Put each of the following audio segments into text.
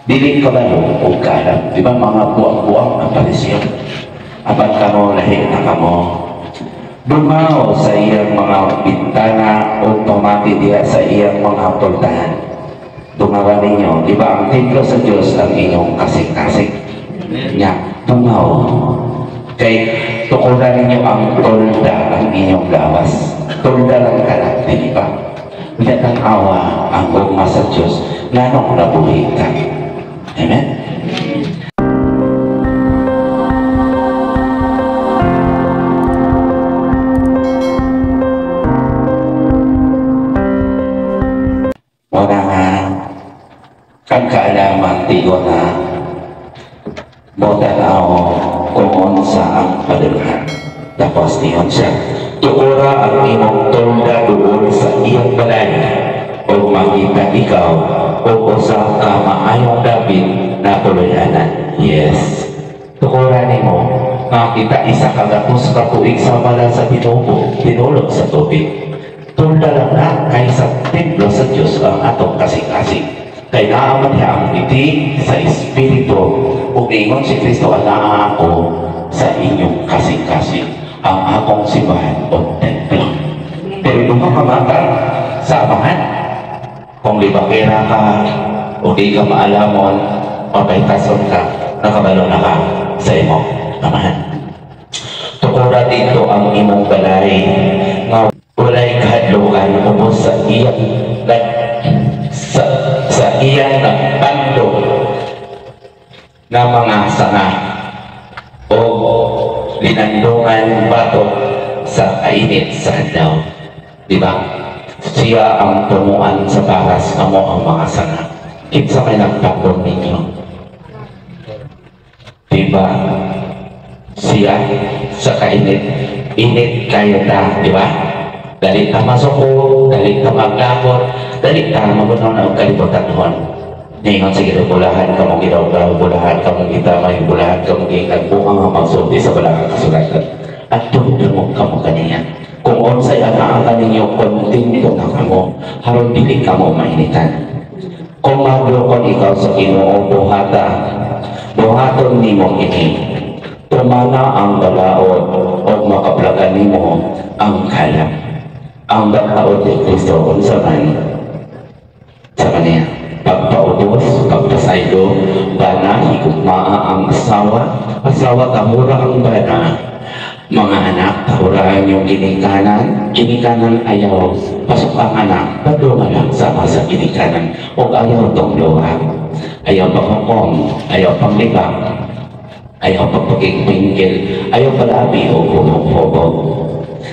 Dili kabalo og kaalam. Di ba mga buang-buang ang Pariseo? Apan kamo, lahi na kamo. Dungaw sa iyang mga bintana o pamati diha sa iyang mga pultahan. Dungawan ninyo, di ba ang templo sa Diyos ang inyong kasing-kasing? Nya, dungaw. Kay tukuran ninyo ang tolda ang inyong lawas. Tolda lang ka, di ba? Unya tan-awa ang gugma sa Diyos nganong nabuhi ka. Amen? Wala nga ang kaalaman tigo na mo-tanaw kung unsa ang padulhan. Tapos niyon siya, tukura ang imong tolda duol sa iyang balay o makita ikaw o usa ka maayong dapit na tuluyanan. Yes. Tukura nimo makita isa ka gapos ka tuig sa mala sa tinubo, tinulog sa tubig. Tolda lang na kay sa templo sa Dios ang atong kasing-kasing. Kay naa man diha ang ngiti sa Espiritu ug niingon si Kristo, anaa ako sa inyong kasing-kasing, ang akong simbahan o templo. Pero duha ka mata sa amahan. Kung libakera ka o di ka maalamon o pahitason ka, nakabalo na ka sa imong amahan. Tukura dito ang imong balay nga walay kahadlukan ubos sa iyang sa iyang nagpando na mga sanga o linandungan bato sa kainit sa adlaw. Diba? Siya ang punuan sa baras, kamo ang mga sanga. Kinsa may nagpandong ninyo? Diba? Siya sa kainit. Init kayo ta, di ba? Dali ta masuko, dali ta maglakot, dali ta magunaw na og kalibutan hon. Ningon sige, bulahan ka mong ginaw, bulahan ka mong gitamay, bulahan ka mong gikan buang nga magsulti sa balaang kasulatan. At dumdumog ka mo kaniya. Kung unsay anaa ninyo, kontento na kamo, haron dili ka mo mainitan. Kung madlokon ikaw sa Ginoo, buhata, buhaton nimo ini. Tumana ang balaod o makaplagan nimo ang kalam. Ang balaod ni Kristo unsa man sa kaniya? Pagpaubos, pagpasaylo, bana, higugmaa ang asawa, asawa tahura ang bana, mga anak, tahuraan yung ginikanan, ginikanan ayaw, pasok ang anak, padunga lang sama sa ginikanan, o ayaw tongloa, ayaw paghukom, ayaw panglibak, ayaw pagpagigpinggil, ayaw palabi o hubog-hubog.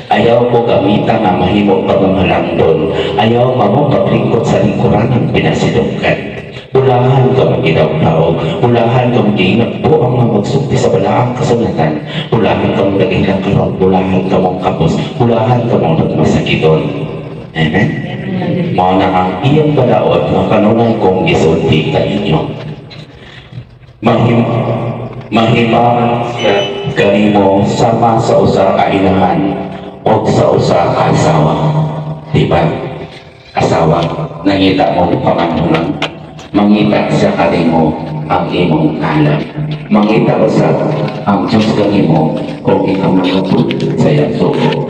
Ayaw ko gamita nga mahimo pagmamalangdon. Ayaw mo paglingkod sa lingkuran ng pinasidungkan. Ulahan ka magidaw-daw. Ulahan ka mag-iingat po ang mga magsulti sa balaang kasulatan. Ulahan ka mong naghilang karon. Ulahan ka mong kapos. Ulahan ka mong nagmasakiton. Amen? Mao na ang iyang balaod nga kanunay kong gisulti kaninyo. Mahima siya kanimo sama sa usa ka inahan o sa usa ka asawa. Diba? Asawa, nangita mo panganunan. Mangita siya kanimo ang imong kalam. Mangita usab ang Diyos kanimo kung ikaw nangupod sa iyang sugo.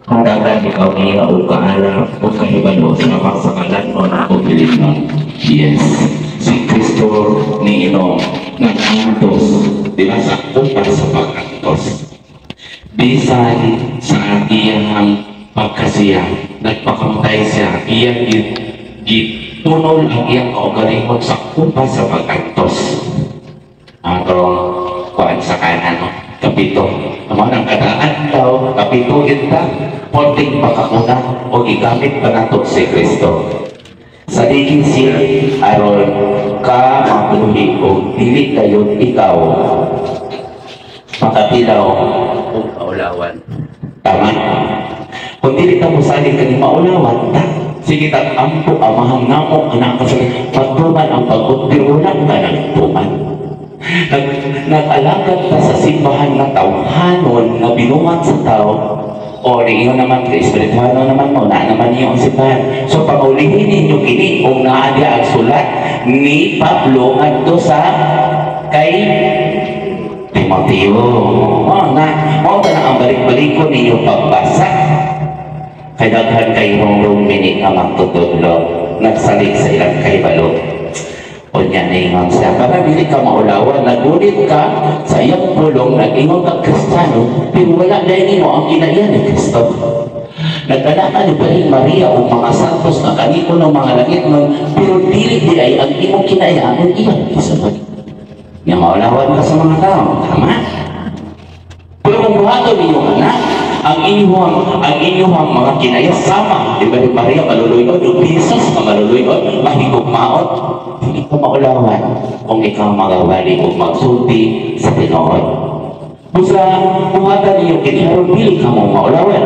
Hatagan ikaw niya o kaalam o kahibalo sa pagsakalan o bilignon. Yes, si Kristo niinom ng antos, di ba, sa kupa sa pag-antos. Bisan sa iyang pagkasiya, nagpakamatay siya, iyang gitunol ang iyang kaugalingon sa kupa sa pag-antos. Atong kuan sa kanan, no? Kapito. Amo nang kadaan daw, kapito kita, ponting pakakuna o gigamit pa nato si Kristo. Saligin siya aron ka mabuhi o dili dayon ikaw makatilaw o kaulawan. Tama? Kung dili ta mosalig kani maulawan ta, sige ta ampo amahang namo anak ka sa pagtuman ang pagod pero wala ka nagtuman. Nag-alagad ta sa simbahan nga tawhanon nga binuhat sa tao O ingon naman kay espirituano naman mo na naman niyo ang simbahan. So pangulihin ninyo kini kung naa diha ang sulat ni Pablo ngadto sa kay Timoteo. Oh, na mao ta na ang balik-balikon ninyo pagbasa. Kay daghan kay wrong meaning ang magtutudlo, nagsalig sa ilang kahibalo. O niya naingon siya, para dili ka maulawan, nagulit ka sa iyang pulong, nag-ingon ka Kristiyano, pero wala dahil nimo ang kinaiya ni Kristo. Nag-ana ka ni Birhen Maria o mga santos na kaniko ng mga langit nun, pero dili di ay ang imong kinaiya ang iyang gisabot. Nga maulawan ka sa mga tao, tama? Pero kung buhaton ninyo anak, ang inyong mga kinaya sama, di ba ni Maria maluluyon, o Jesus nga maluluyon, mahigugmaon, hindi ka maulawan kung ikaw magawali o magsulti sa tinuod. Busa, buhatan ninyo kini aron dili ka mo maulawan.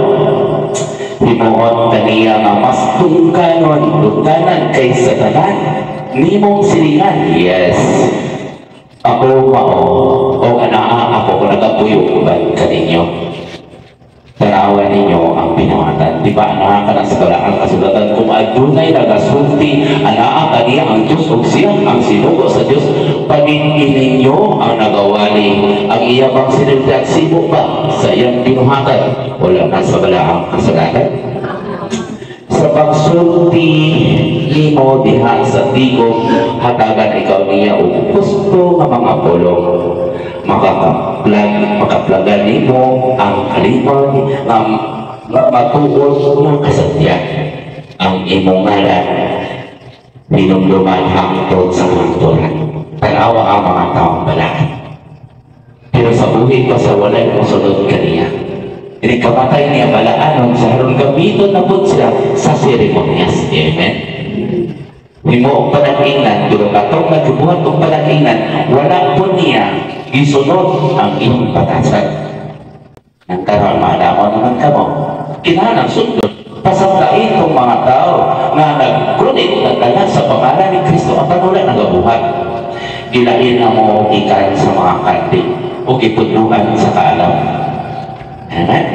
Himuot kaniya nga mas tungkanon, tungkanan kaysa tanan, nimong silingan. Yes. Ako mao, o anaa ako kung nagapuyo uban kaninyo. Tanawan ninyo ang binuhatan. Di ba, anaa ka na sa balaang kasulatan, kung adunay nagasulti, anaa kaniya ang Diyos o siya ang sinugo sa Diyos, pamingin ninyo ang nagawali. Ang iya bang sinulti at sibo ba sa iyang binuhatan? Wala na sa balaang kasulatan. Sa pagsulti nimo diha sa tigom, hatagan ikaw niya og husto nga mga pulong. Makaplagan nimo ang kalimon nga nga matuod nga kasatyan. Ang imong ngalan hinumduman hangtod sa hangturan. Tanawa ang mga taong balaan. Pero sa buhi pa sa walay mosunod kaniya. Ini kamatay niya balaanon sa aron gamiton na pud sila sa seremonyas. Amen. Himo og panag-ingnan, pero katong nagbuhat og panag-ingnan, wala po niya gisunod ang iyong batasan. Nang karon maadamo naman kamo, kinahanglan sundon. Pasangkain itong mga tao nga nagkunit, nagdala sa pangalan ni Kristo, apan wala nagabuhat. Gilain na mo ikan sa mga kandi o gitudluan sa kaalam. Amen?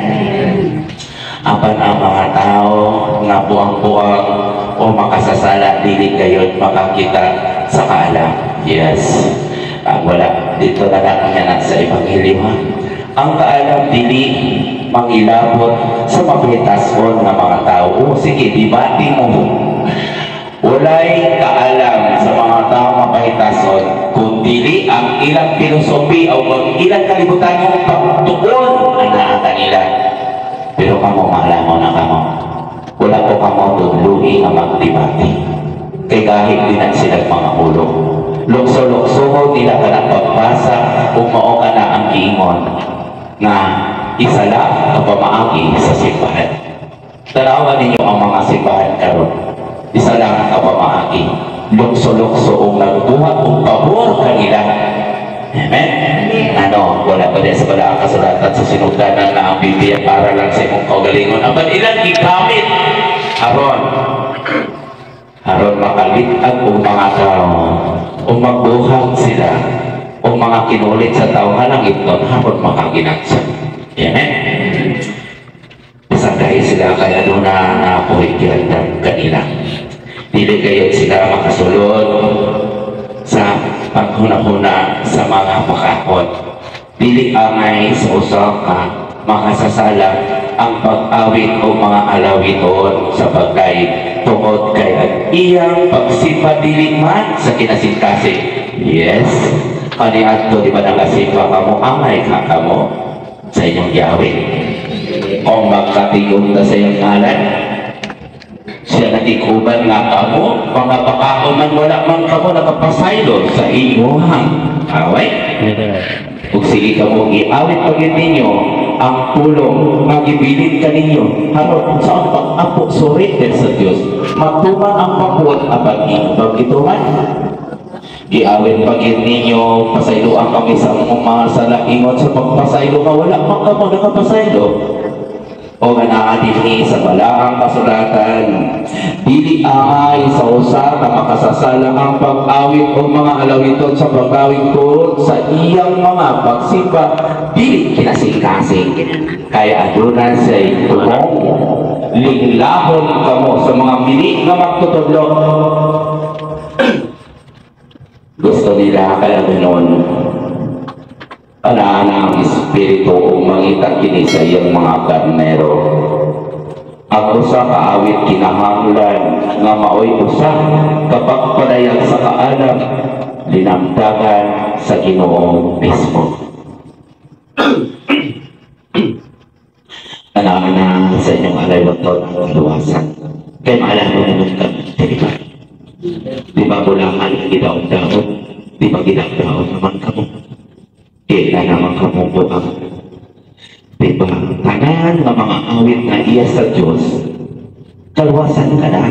Apan ang mga tao nga buang-buang o makasasala, dili gayon makakita sa kaalam. Yes. Ang wala dito na lang niya na sa Ebanghelyo, ha. Ang kaalam dili mangilabot sa mabitason nga mga tao. O sige, debate mo. Walay kaalam sa mga tao mapahitason kung dili ang ilang filosofi o ang ilang kalibutan yung pagtuon ang naa kanila. Pero kamo, mo na kamo. Wala ko kamo tudluhi nga magdebate. Kay kahit di na sila mga ulo. Lukso-lukso nila ka na pagbasa kung mao ka na ang giingon nga isala ka pamaagi sa simbahan. Tanawan ninyo ang mga simbahan karon. Isa lang ang pamaagi. Lukso-lukso og nagbuhat og pabor kanila. Amen? Ano, wala pa din sa balaang kasulatan sa sinugdanan na ang Biblia para lang sa imong kaugalingon. Apan ilang gigamit aron aron makalit-ag og mga tao o magbuhat sila o mga kinulit sa tao nga langitnon aron makaginagsa. Amen? Bisan dahil sila kaya doon na napuhi gilandang kanila. Dili kayo sila makasulod sa paghuna-huna sa mga pakakot. Dili angay sa usa ka makasasala ang pag-awit o mga alawiton sa pagkay tungod kay ang iyang pagsipa dili man sa kinasingkasing. Yes. Kaniadto di ba nagasipa kamo, angay ka kamo sa inyong giawit. Kung magkatigom na sa iyong ngalan, siya nakikuban nga kamo, mga bakako man wala man kamo nakapasaylo sa inyong away. Ug sige kamo giawit pa gyud ninyo ang pulong nga gibilin kaninyo aron sa ang pag-apo surrender sa Dios matuman ang pabuot apan imo gituman. Giawit pa gyud ninyo, pasayloan kami sa among mga sala, ingon sa pagpasaylo nga wala man kamo nakapasaylo. O nga naa dinhi sa balaang kasulatan, dili angay sa usa ka makasasala ang pag-awit o mga alawiton sa pag-awit tungod sa iyang mga pagsipa. dili kinasing-kasing kay aduna say tumong. Linglahon kamo sa mga mili nga magtutudlo. Gusto nila kaya ganon. Ana ang espiritu o mangita kini sa iyang mga karnero. Ang usa ka awit kinahanglan nga maoy usa kapag padayag sa kaalam linamdagan sa Ginoo mismo. Ana sa inyong alay-waton ang kaluwasan. Kay maalala naman kami, di ba? Di ba bulahan ang gidaon-daon? Di ba gidaon-daon naman kamo? Kaya naman kamo buang. Di ba? Tanan nga mga awit na iya sa Diyos, kaluwasan ka na.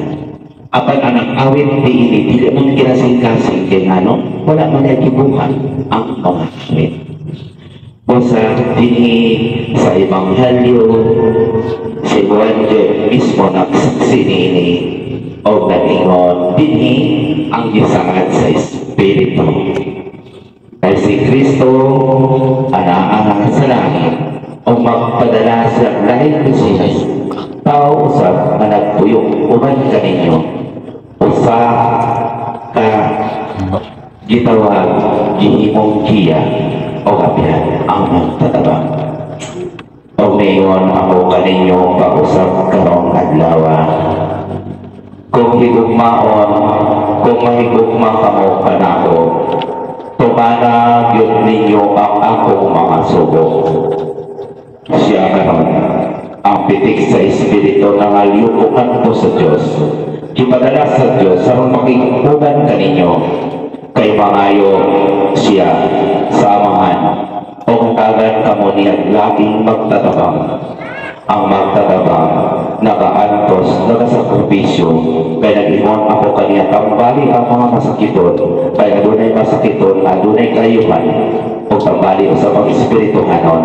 Apan anang awit di ini, dili man kinasing-kasing kay ngano, wala man ay gibuhat ang mga awit. O sa dinhi sa Ebanghelyo, si Juan mismo nagsaksi niini o nag-ingon dinhi ang gisaad sa Espiritu. Kay si Kristo anaa sa langit o magpadala sa laing Mesiyas, tao usab nga nagpuyok uban kaninyo, usa ka gitawag gihimong giya o abyan ang magtatabang. O ngayon ako kaninyo kausap karong adlaw. Kung higugmaon, kung mahigugma kamo kanako, tumana gyud ninyo ang akong mga sugo. Siya karon ang pitik sa Espiritu nga ngalyuko kadto sa Dios. Gipadala sa Dios aron makig-uban kaninyo kay mangayo siya sa Amahan o hatagan kamo niya laging magtatabang. Ang magtatabang nagaantos, nagasakripisyo, kay nag-ingon ako kaniya, tambali ang mga masakiton, kay adunay masakiton, adunay kayuhan, o tambali usab ang espirituhanon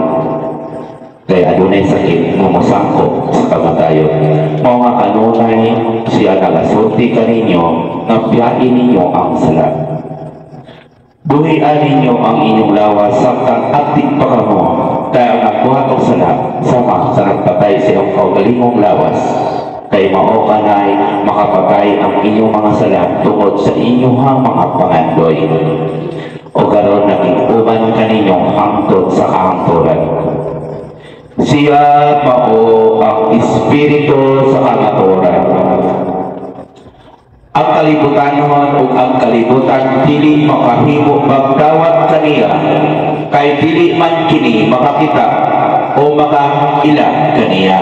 kay adunay sakit nga mosangko sa kamatayon. Mao nga kanunay siya nagasulti kaninyo nga biyain ninyo ang sala. Buhian ninyo ang inyong lawas samtang abdi pa kamo, kay ang nagbuhat og sala sama sa nagpatay sa iyong kaugalingong lawas. Kay mao kanay makapatay ang inyong mga sala tungod sa inyong mga pangandoy. O karon naging uban kaninyo hangtod sa kahangturan. Siya mao ang Espiritu sa kamatuoran. Ang kalibutanon ug ang kalibutan dili makahimo magdawat kaniya kay dili man kini makakita o makaila kaniya.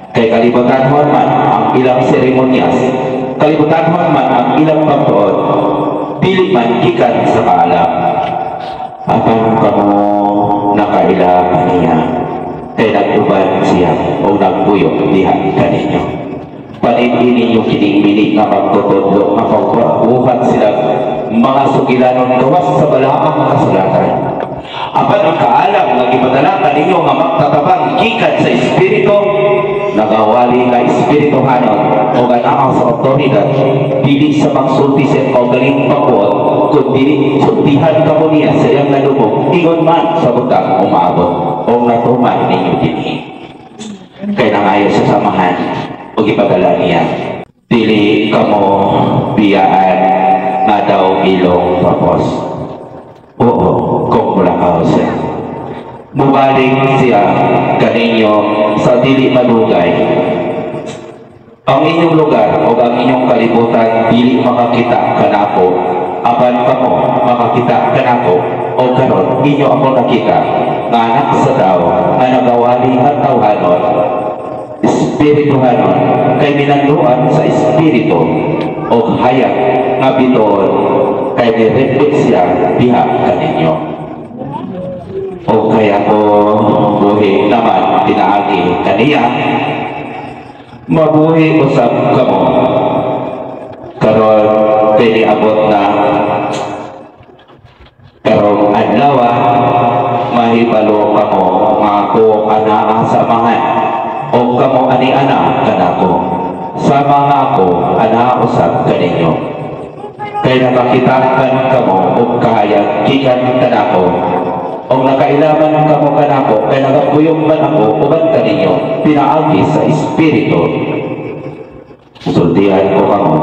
Kay kalibutanhon man ang ilang seremonyas, kalibutanhon man ang ilang pagtuon, dili man gikan sa kaalam. Apan kamo nakaila kaniya kay nag-uban siya o nagpuyok diha kaninyo. Panid-i ninyo kining mili nga pagtutudlo nga pagbuhat sila mga sugilanon gawas sa balaang kasulatan. Apan ang kaalam nga gipadala kaninyo nga magtatabang gikan sa Espiritu, nagawali nga espirituhanon o anaa sa otoridad, dili sa magsulti sa kaugalingong pagbuot, kundi sultihan kamo niya sa iyang nalubog ingon man sa butang umaabot o natuman ninyo dinhi. Kay nangayo sa samahan o gipadala niya. Dili kamo biyaan nga daw ilong tapos. Oo, kung mulakaw siya. Mubalik siya kaninyo sa dili malugay. Ang inyong lugar o ang inyong kalibutan dili makakita kanako, apan kamo makakita kanako, o karon inyo ako nakita nga Anak sa Tao nga nagawali nga tawhanon, espirituhanon, kay minanduan sa espiritu o hayag nga bituon kay ni-reflect siya diha kaninyo. O kaya ko buhi naman pinaagi kaniya, mabuhi usab kamo. Karon kay niabot na karong adlaw, mahibalo kamo nga ako anaa sa Amahan o kamo ani ana kanako, sama nga ako anaa usab kaninyo. Kay nakakita kan kamo og kahayag gikan kanako. Og nakailaman kamo kanako kay nagapuyong man ako uban kaninyo pinaagi sa Espiritu. Sultihan ko kamo,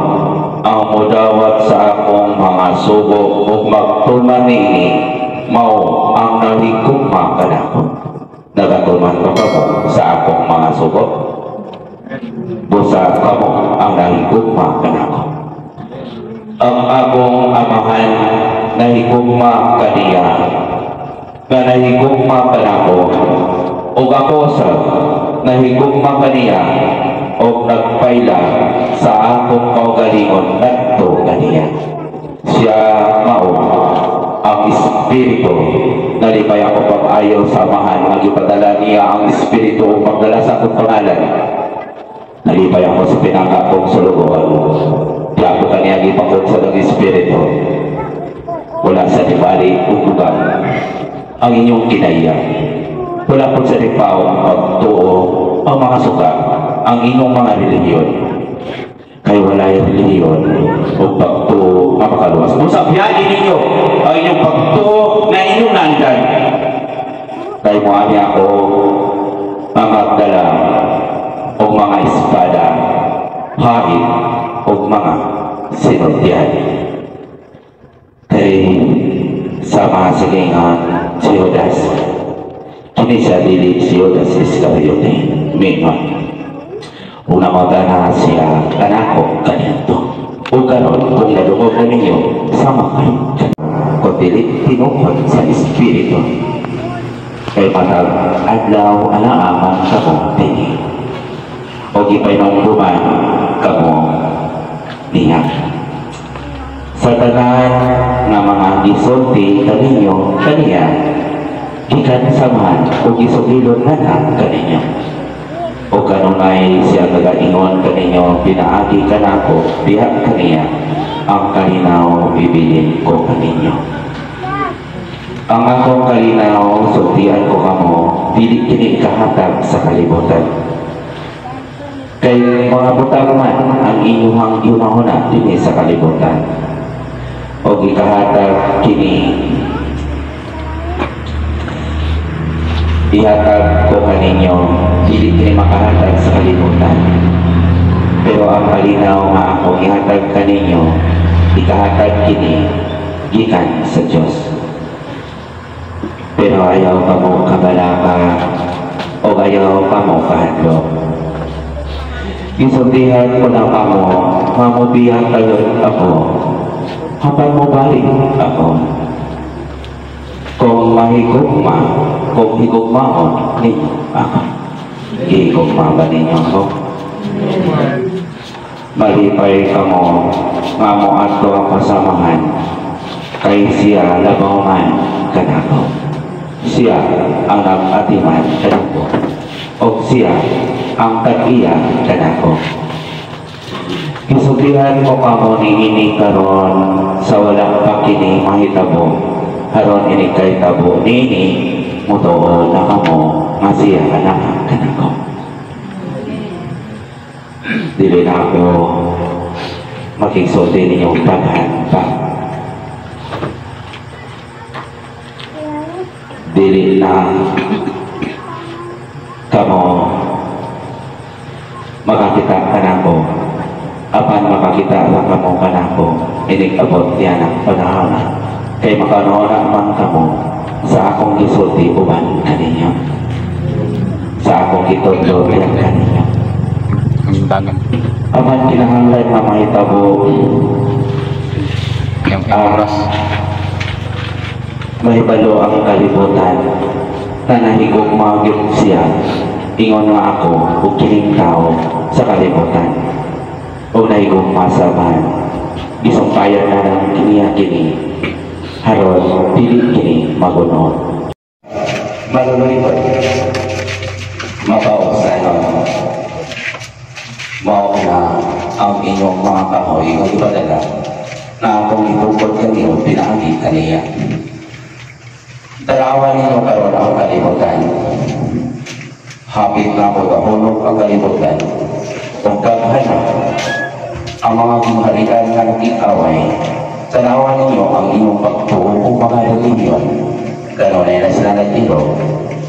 ang mudawat sa akong mga sugo ug magtuman niini mao ang nahigugma kanako. Nagatuman ba kamo sa akong mga sugo? Busa kamo ang nahigugma kanako. Ang akong Amahan nahigugma kaniya nga nahigugma kanako, ug ako sa nahigugma kaniya ug nagpaila sa akong kaugalingon ngadto kaniya. Siya mao ang Espiritu. Nalipay ako pag-ayo sa Amahan nga gipadala niya ang Espiritu upang dala sa akong pangalan. Nalipay ako sa pinangga kong sulugoon. Di ako kaniya gipakot sa ng Espiritu. Wala sa nibali ug dugang ang inyong kinaiya. Wala po sa nipaw ang pagtuo, ang mga suka, ang inyong mga relihiyon. Kay wala yung relihiyon o pagtuo ang makaluwas. Kung sa biyagi ninyo ang inyong pagtuo na inyong nandan, kay mo ani ako ang magdala og mga espada, hait og mga sinultian. Kay sa mga silingan si Judas, kini siya dili si Judas Iscariote. Mingon una mo na siya kanako kaniadto. O karon, kung nadungog na ninyo, sama kayo kung dili tinuod sa Espiritu, kay matag adlaw anaaman kamo dini o gipahinumduman kamo niya sa tanan nga mga gisulti kaninyo kaniya gikan sa Amahan o gisugilon na na kaninyo. O kanunay siya nagaingon kaninyo pinaagi kanako diha kaniya, ang kalinaw ibilin ko kaninyo. Ang akong kalinaw, sultian ko kamo, dili kini kahatag sa kalibutan. Kay mga butang man ang inyuhang gihunahuna dinhi sa kalibutan. O gikahatag kini, ihatag ko kaninyo, dili kini makahatag sa kalibutan. Pero ang kalinaw nga akong ihatag kaninyo, ikahatag kini gikan sa Dios. Pero ayaw kamo kabalaka o ayaw kamo kahadlok. Gisultihan ko na kamo, mamubiya kayo ako, habang mobalik ako. Kung mahigugma, kung higugmaon ninyo ako. Gihigugma ba ninyo ako? Malipay kamo nga moadto ako sa Amahan, kay siya labaw man kanako. Siya ang nag-atiman kanako, og siya ang tag-iya kanako. Gisultihan ko kamo niini karon sa wala pa kini mahitabo, aron inig kahitabo niini mutuo na kamo nga siya naa kanako. Dili na ako makigsulti ninyong daghan pa. Dili na kamo makakita kanako, apan makakita lang kamo kanako inig abot niya ng panahon, kay makanoona man kamo sa akong gisulti uban kaninyo, sa akong gitudlo diha kaninyo. Ang Apan kinahanglan nga mahitabo yung oras. Mahibalo ang kalibutan na nahigugma gyud siya, ingon nga ako ug kining tao sa kalibutan o nahigugma sa Amahan. Gisumpayan na lang kiniya kini haron dili kini magunod. Maluluy, mapausanon, mao na ang inyong mga kahoy nga gipadala na akong itukod kanino pinaagi kaniya. Tanawan ninyo karon ang kalibutan. Hapit na magahulog ang kalibutan. Ug kaghana ang mga gingharian nga nakikaway. Tanawan ninyo ang inyong pagtuo ug mga relihiyon. Kanunay Gamay na sila nag-ilo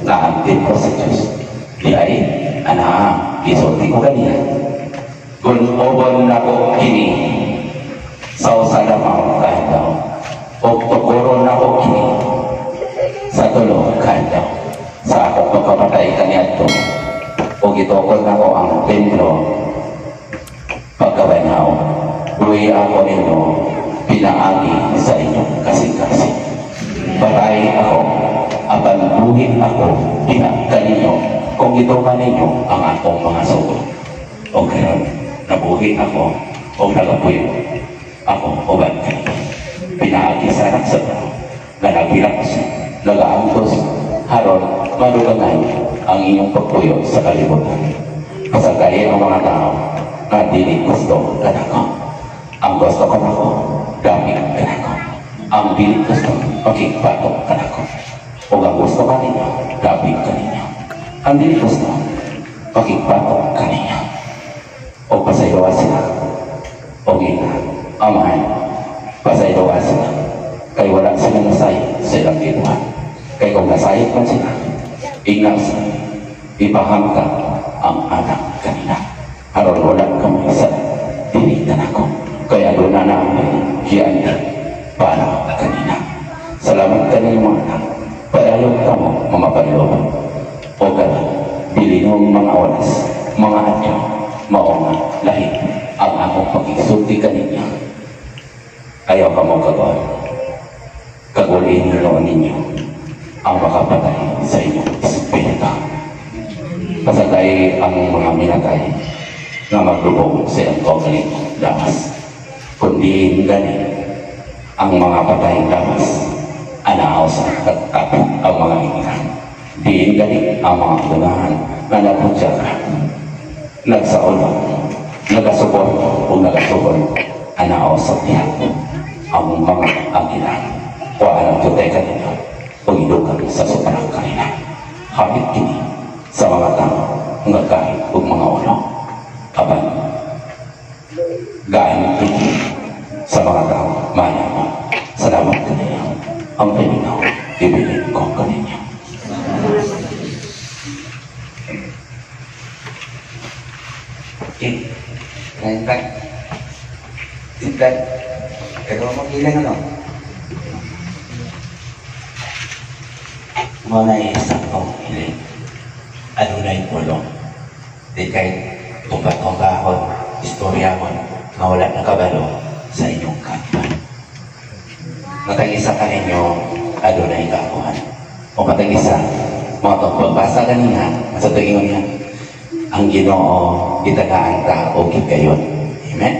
nga ang templo sa Diyos. Di ay, ana, gisulti ko kanina. Gun-obon nako kini sa usa ka adlaw. O tukuron nako kini sa 3 ka adlaw. Sa akong pagkapatay kaniadto, o gitukod nako ang templo pagkabanhaw, buhi ako ninyo pinaagi sa inyong kasing-kasing. Patay ako, apan buhi ako diha kaninyo kung gituman ninyo ang akong mga sugo. O karon nabuhi ako o nagapuyo ako uban kaninyo. Pinaagi sa Anak sa Tao nga nagbilak siya, nagaangkos haron madugangan ang inyong pagpuyo sa kalibutan. Pasagdayi ang mga tao nga dili gusto kanako. Ang gusto kanako, gamit kanako. Ang dili gusto, makigbatok kanako. O ang gusto kaninyo, gamit kaninyo. Ang dili gusto, makigbatok kaninyo. O pasayloa sila. O gina, Amahan, pasayloa sila. Kay wala sila nasayod sa ilang gibuhat. Kay kung nasayod man sila, ingat sa ipahamtang ang anak kanina. Aron wala kami sa dili kanako. Kaya doon na namin hiyan para kanina. Salamat kaninyo, mga anak. Padayon kamo mga panlooban. O karon, bilinong mga oras, mga adlaw, mao nga lahi ang akong pag-isulti kaninyo. Ayaw kamo kagol. Kagulin noon ninyo ang makapatay sa inyong espiritu. Pasagday ang mga minatay nga maglubong sa iyang kaugalingong lawas. Kundi gani ang mga patayng lawas, anaw sa katapok ang mga ingran. Diin gani ang mga unahan nga nagbutyag, nagsaulog, nagasubol o nagasubol, anaw sa tiyak ang mga agila. Kuhaan ang tutay kanina o idugang sa sobrang kanina. Hapit kini sa mga tao nga kahit og mga ulo. Apan, gain kini sa mga tao mayaman. Salamat kaninyo. Ang paminaw, ibilin ko kaninyo. Okay. Kain ba? Simplan. Pero magilang ano? Mga na isang kong hiling. Ano na yung pulong? Di kahit tumba-tumbahon, istoryahon, nga wala nakabalo sa inyong kapwa. Matag isa ka ninyo, adunay kaakuhan. O matag isa, mga itong pagbasa kanina, sa tuingon niya, ang Ginoo itagaan ta o gigayon. Amen?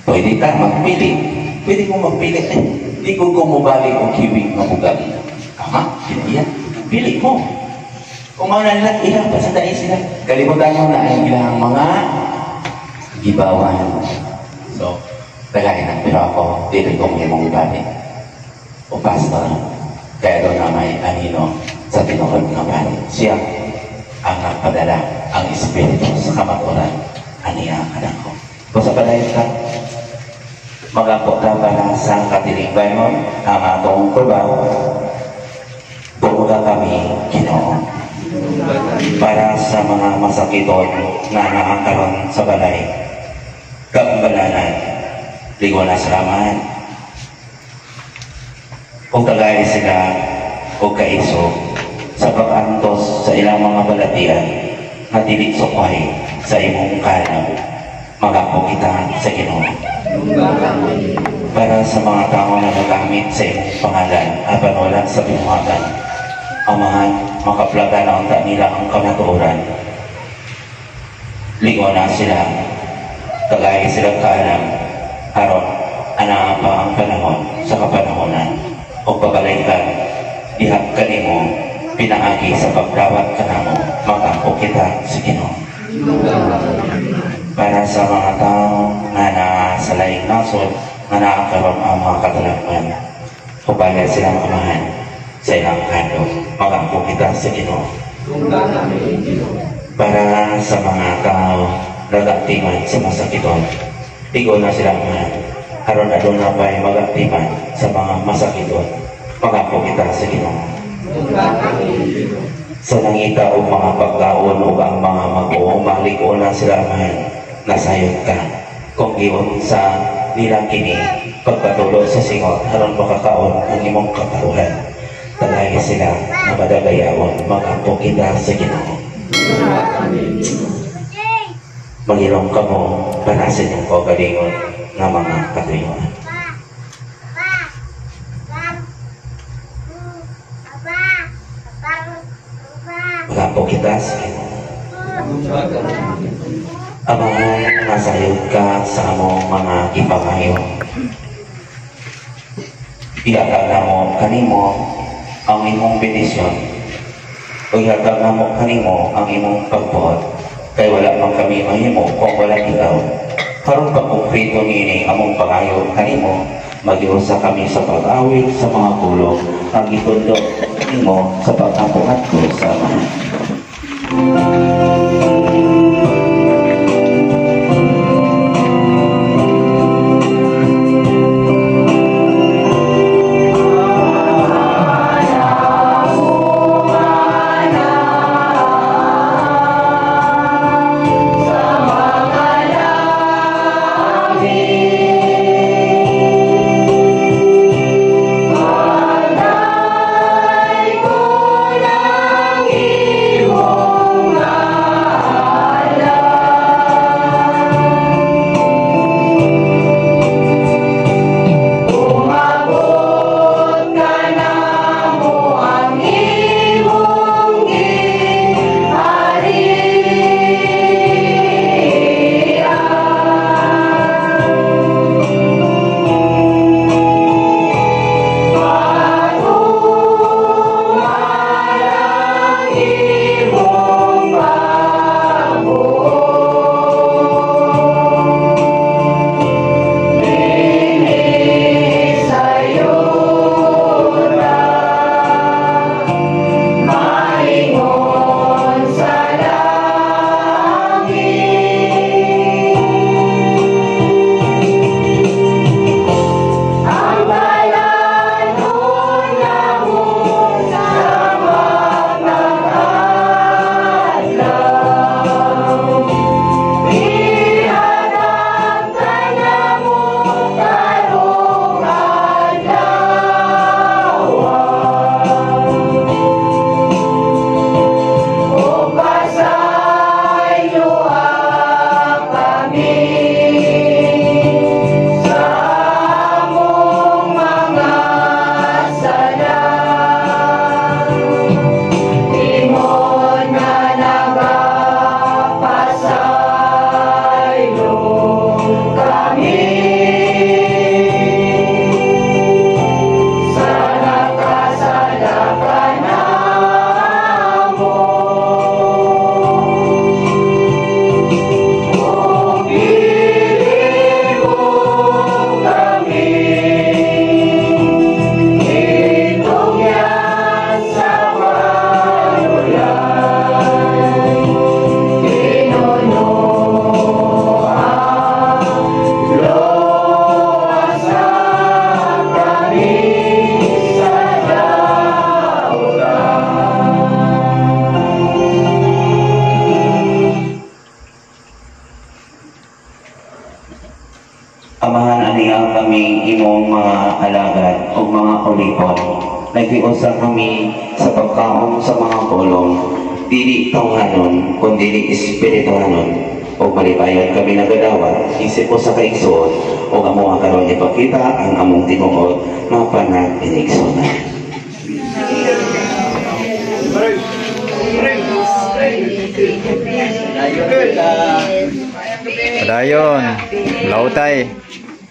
Pwede ta magpili. Pwede mo magpili. Eh, di ko kumubali o kiwi mabugali. Tama? Yan. Pili mo. Kung mauna nila, ilang pasandain sila. Kalimutan nyo na ang ilang mga gibawan. So, tagayin na. Pero ako, dili ko mong ibali. O pastor, kaya doon na may anino sa tinuod nga bali. Siya ang nagpadala ang Espiritu sa kamaturan. Aniya anak ko. Kung sa padayon ka, magapo ka para sa katilingban ang atong kubaw, buoga kami, Ginoo. Para sa mga masakiton na naangkaron sa balay, kagbalanan, ligo na salamat. Kung tagay sila o kaiso sa pag-antos sa ilang mga balatian na dili sukway sa imong kaalam, magapo kita sa Ginoo. Para sa mga tao na nagamit sa imong pangalan apan wala sa binuhatan, Amahan, makaplaga na unta nila ang kamatuoran. Ligo na sila, kagaya silang kaalam, aron anaa pa ang panahon sa kapanahonan o pabalikan diha kanimo pinaagi sa pagdawat kanamo, magampo kita sa Ginoo. Para sa mga tao nga naa sa laing nasod nga naa karon ang mga katalagman, ubaya silang Amahan sa ilang handog, magampo kita sa Ginoo. Para sa mga tao nagatiman sa masakiton, ligo na sila Amahan, aron aduna pa'y magatiman sa mga masakiton, magampo kita sa Ginoo. Sa nangita og mga pagkaon ug ang mga mag-uuma, lig-on na sila, Amahan, nasayod ka kung giunsa nila kini pagpatulo sa singot aron makakaon ang imong katawhan. Talahi sila nga madagayaon. Mag-ampo kita sa Ginoo. Manghilom kamo para sa inyong kaugalingon nga mga katuyuan. Mag-ampo kita sa Ginoo. Amahan, nasayod ka sa among mga gipangayo. Ihatag namo kanimo ang imong bendisyon o ihatag namo kanimo ang imong pagbuot, kay wala man kami mahimo kung wala ikaw. Karon pagkumpleto niini among pangayo kanimo, magiusa kami sa pag-awit sa mga pulong ang gitundo nimo sa pag-ampo ngadto sa Amahan. Amahan, aniya kami imong mga alagad o mga ulipon. Naghiusa kami sa pagkaon sa mga pulong, dili tawhanon, kundi espirituhanon. O malipayon kami nagadawat, isip ko sa kaigsoon, o amo karon ipakita ang among tinuod nga panag-inigsonan. Padayon, lautay.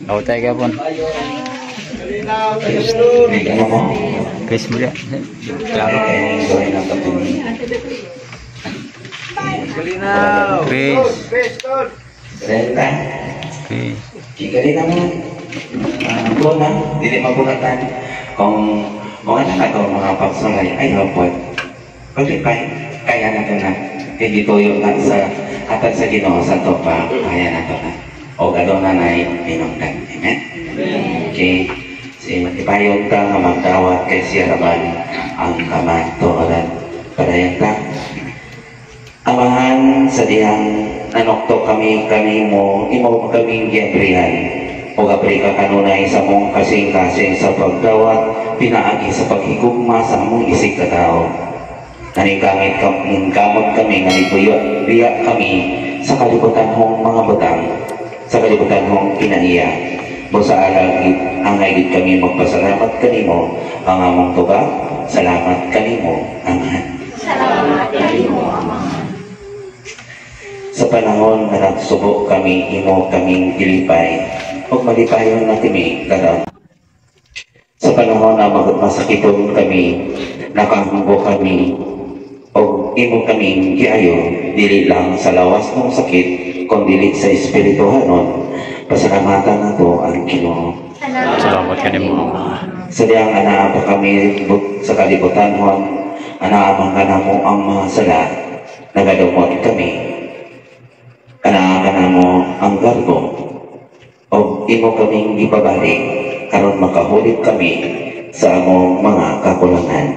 Lautay ka pon. Chris mo diya. Klaro. Chris. Chris. Kikali na mo. Na, dili mabuhatan. Kung mga na ito, mga pagsulay, ay hapon. Paglipay, kaya na ito na. Kaya gituyo na sa hatag sa Ginoo sa topa, kaya na ito na. O gano'n na na inongdan. Amen? Okay. Si matipayon ta nga magdawat kay siya raman ang kamatuoran. Padayon ta. Amahan, sa dihang nanukto kami kanimo, imo kaming giabrihan. O abri ka kanunay sa among kasing-kasing sa pagdawat, pinaagi sa paghigugma sa among isig katao. Naningkamit kamot kami nga nibuyo, biya kami sa kalibutan hong mga butang, sa kalibutan hong kinaiya. Busa alagit, angay gid kami magpasalamat kanimo ang among tubag, salamat kanimo, Amahan. Salamat kanimo, Amahan. Sa panahon nga nagsubo kami, imo kaming gilipay, ug malipayon na kami karon. Sa panahon na masakiton kami, nakahunggo kami, ug imo kaming giayo, dili lang sa lawas ng sakit, kun dili sa espirituhanon, pasalamatan nato ang Ginoo. Salamat kanimo, Ama. Sa diyang anaa pa kami sa kalibutan hon, anaa man kanamo ang mga sala, nagadumot kami. Anaa kanamo ang garbo, o imo kaming gipabalik, aron makahulit kami sa among mga kakulangan.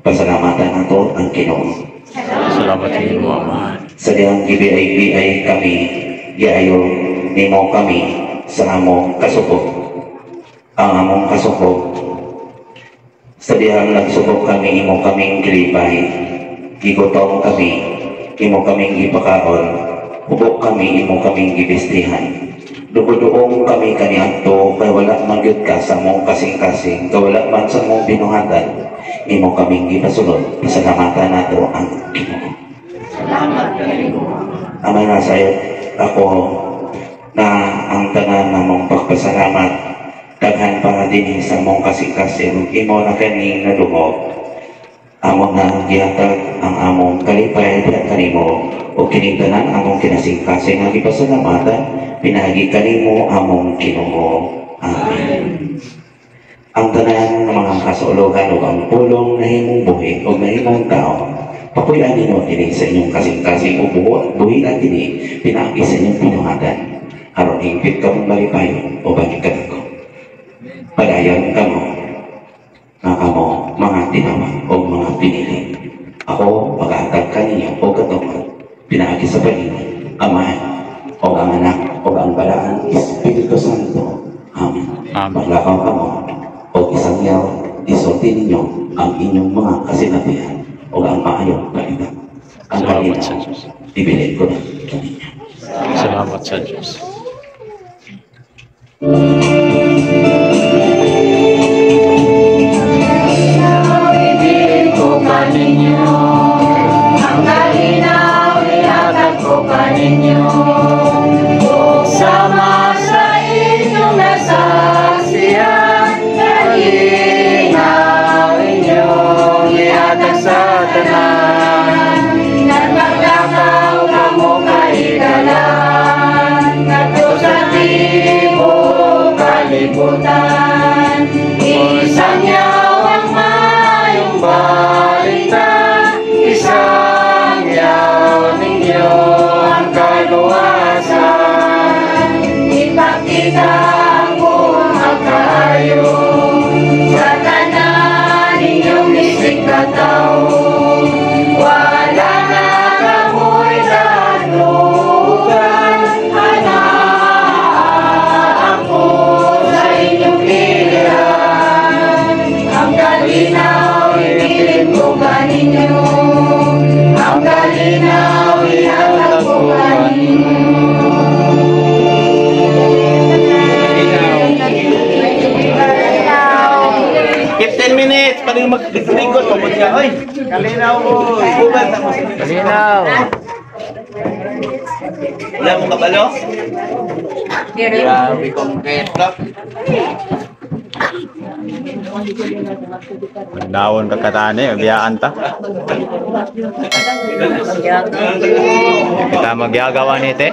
Pasalamatan nato ang Ginoo. Salamat kanimo, Ama. Sa diyang gibiay-biay kami, giayo nimo kami sa among kasuko. Ang among kasuko, sa diyang nagsubok kami, imo kaming gilipay. Gigutom kami, imo kaming gipakaon. Hubo kami, imo kaming gibistihan. Dugo-duong kami kaniadto, kay wala man gyud ka sa among kasing-kasing, kay wala man sa among binuhatan, imo kaming gipasulod. Pasalamatan nato ang Ginoo. Salamat kanimo, Ama. Ama, nasayod ako na ang tanan namong pagpasalamat daghan pa dinhi sa among kasing-kasing imo na kani nadungog. Amo na gihatag ang among kalipay diha kanimo ug kining tanan among kinasing-kasing nga gipasalamatan pinaagi kanimo among Ginoo. Amen. Ang tanan nga mga kasulogan ug ang pulong nahimong buhi ug nahimong tao, papuy-an ninyo kini sa inyong kasing-kasing ug buhian kini pinaagi sa inyong binuhatan aron hingpit kamong malipayon uban kanako. Padayon kamo nga kamo mga tinawag o mga pinili. Ako maghatag kaninyo og katungod pinaagi sa Panginoon, Amahan, o ang Anak, o ang Balaan Espiritu Santo. Amen. Amen. Maglakaw kamo o isangyaw, isulti ninyo ang inyong mga kasinatian o ang maayong balita. Ang Salamat kalinaw, sa Diyos. ibilin ko na kaninyo. Salamat sa Diyos. Ibilin ko kaninyo, ang kalinaw ihatag ko kaninyo. Ug sama sa inyong nasaksihan, kalinaw inyong ihatag sa tanan. Nagmaglakaw kamo kahigalaan, ngadto sa tibuok kalibutan. Isangyaw ang maayong balita, isangyaw ninyo ang kaluwasan. Ipakita ang kaayo sa tanan ninyong isig katawo. Wala na kamoy kahadlukan, anaa ako sa inyong iliran. Ang kalinaw ibilin ko kaninyo, ang kalinaw ihatag ko kaninyo. 15 minutes, paano yung mag-likod, pamod ka. Oy, kalinaw mo. Ubal sa mo. Kalinaw. Wala mong kabalo? Grabe kong keto. Mandawon ka katani, biyaan ta. Kita magyagawa ni te.